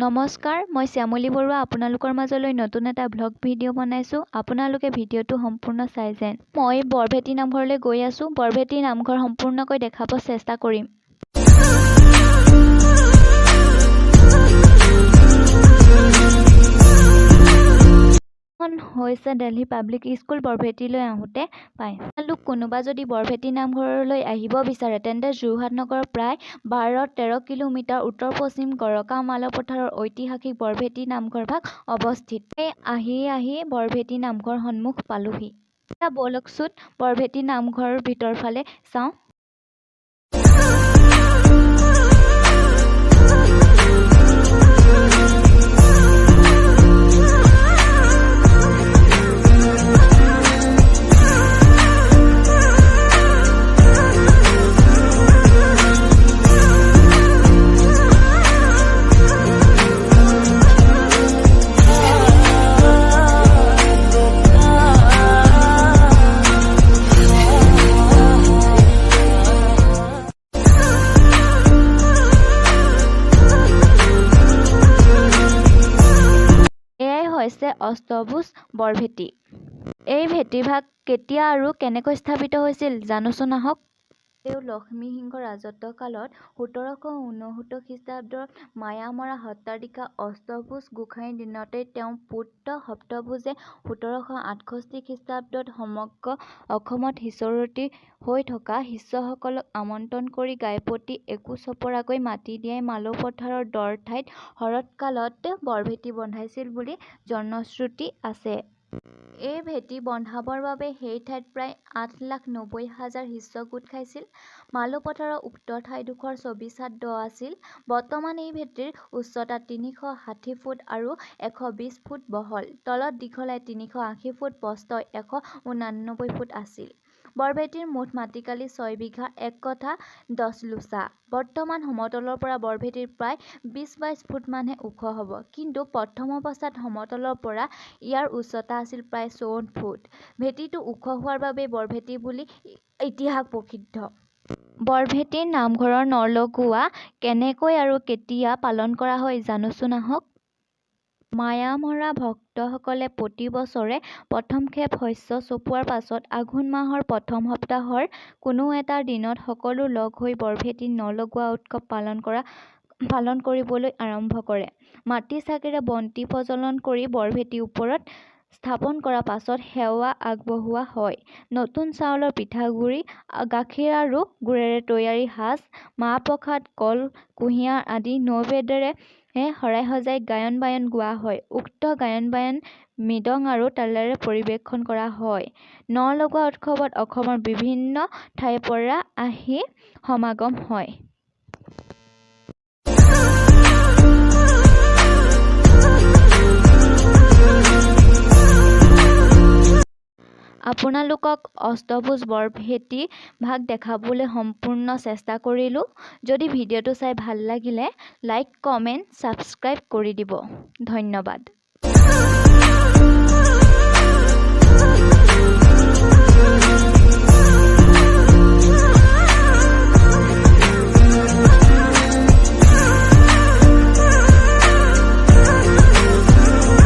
নমস্কাৰ, মই শ্যামলী বৰুৱা আপোনালোকৰ মাজলৈ নতুন এটা ভ্লগ ভিডিঅ' বনাইছোঁ। আপোনালোকে ভিডিঅ'টো সম্পূৰ্ণ চাই যেন। মই বৰভেটি নামঘৰলৈ গৈ আছোঁ। বৰভেটি নামঘৰ সম্পূৰ্ণকৈ দেখাব চেষ্টা কৰিম। খন হৈছে দেলহি পাব্লিক স্কুল, বৰভেটিলৈ আহোঁতে পায়। আপোনালোক কোনোবা যদি বৰভেটি নামঘৰলৈ আহিব বিচাৰে, তেন্তে যোৰহাট নগৰৰ প্ৰায় 12-13 কিলোমিটাৰ উত্তৰ পশ্চিম গৰকা মালপথাৰৰ ঐতিহাসিক বৰভেটি নামঘৰ ভাগ অৱস্থিত। আহি আহি বৰভেটি নামঘৰ সন্মুখ পালোহি। এতিয়া ব'লকচোন, বৰভেটি নামঘৰৰ ভিতৰ ফালে চাওঁ। এয়াই হৈছে অষ্টভুজ বৰভেটি। এই ভেটিভাগ কেতিয়া আৰু কেনেকৈ স্থাপিত হৈছিল, জানোচোন আহক। তেওঁ লক্ষ্মীসিংহৰ ৰাজত্বকালত 1769 খ্ৰীষ্টাব্দৰ মায়ামৰা সত্ৰাধিকাৰ অষ্টভুজ গোসাঁইৰ দিনতেই তেওঁৰ পুত্ৰ সপ্তভুজে 1768 খ্ৰীষ্টাব্দত সমগ্ৰ অসমত সিঁচৰতি হৈ থকা শিষ্যসকলক আমন্ত্ৰণ কৰি গাইপতি একোচপৰাকৈ মাটি দিয়াই মালৌপথাৰৰ দ ঠাইত শৰৎ কালত বৰভেটি বন্ধাইছিল বুলি জনশ্ৰুতি আছে। এই ভেটি বন্ধাবৰ বাবে সেই ঠাইত প্ৰায় 8,90,000 শিষ্য গোট খাইছিল। মালৌপথাৰৰ উক্ত ঠাইডোখৰ 24 হাত দ আছিল। বৰ্তমান এই ভেটিৰ উচ্চতা 360 ফুট আৰু 120 ফুট বহল। তলত দীঘলাই 380 ফুট, প্ৰস্থই 189 ফুট আছিল। বৰভেটিৰ মুঠ মাটিকালি 6 বিঘা 1 কঠা 10 লোচা। বৰ্তমান সমতলৰ পৰা বৰভেটিৰ প্ৰায় 20-22 ফুটমানহে ওখ হ'ব। কিন্তু প্ৰথম অৱস্থাত সমতলৰ পৰা ইয়াৰ উচ্চতা আছিল প্ৰায় 54 ফুট। ভেটিটো ওখ হোৱাৰ বাবেই বৰভেটি বুলি ইতিহাস প্ৰসিদ্ধ। বৰভেটিৰ নামঘৰৰ নলগোৱা কেনেকৈ আৰু কেতিয়া পালন কৰা হয়, জানোচোন আহক। মায়ামৰা ভক্তসকলে প্ৰতি বছৰে প্ৰথম খেপ শস্য চপোৱাৰ পাছত আঘোণ মাহৰ প্ৰথম সপ্তাহৰ কোনো এটা দিনত সকলো লগ হৈ বৰভেটিত ন-লগোৱা উৎসৱ পালন কৰিবলৈ আৰম্ভ কৰে। মাটিৰ চাকিৰে বন্তি প্ৰজ্বলন কৰি বৰভেটিৰ ওপৰত স্থাপন কৰাৰ পাছত সেৱা আগবঢ়োৱা হয়। নতুন চাউলৰ পিঠাগুড়ি, গাখীৰ আৰু গুৰেৰে তৈয়াৰী সাজ, মাহ-প্ৰসাদ, কল, কুঁহিয়াৰ আদি নৈবেদ্যেৰে শৰাই সজাই গায়ন বায়ন গোৱা হয়। উক্ত গায়ন বায়ন মৃদং আৰু তালেৰে পৰিৱেশন কৰা হয়। ন-লগোৱা উৎসৱত অসমৰ বিভিন্ন ঠাইৰ পৰা আহি সমাগম হয়। আপোনালোকক অষ্টভুজ বৰভেটি ভাগ দেখাবলৈ সম্পূৰ্ণ চেষ্টা কৰিলোঁ। যদি ভিডিঅ'টো চাই ভাল লাগিলে লাইক, কমেণ্ট, ছাবস্ক্ৰাইব কৰি দিব। ধন্যবাদ।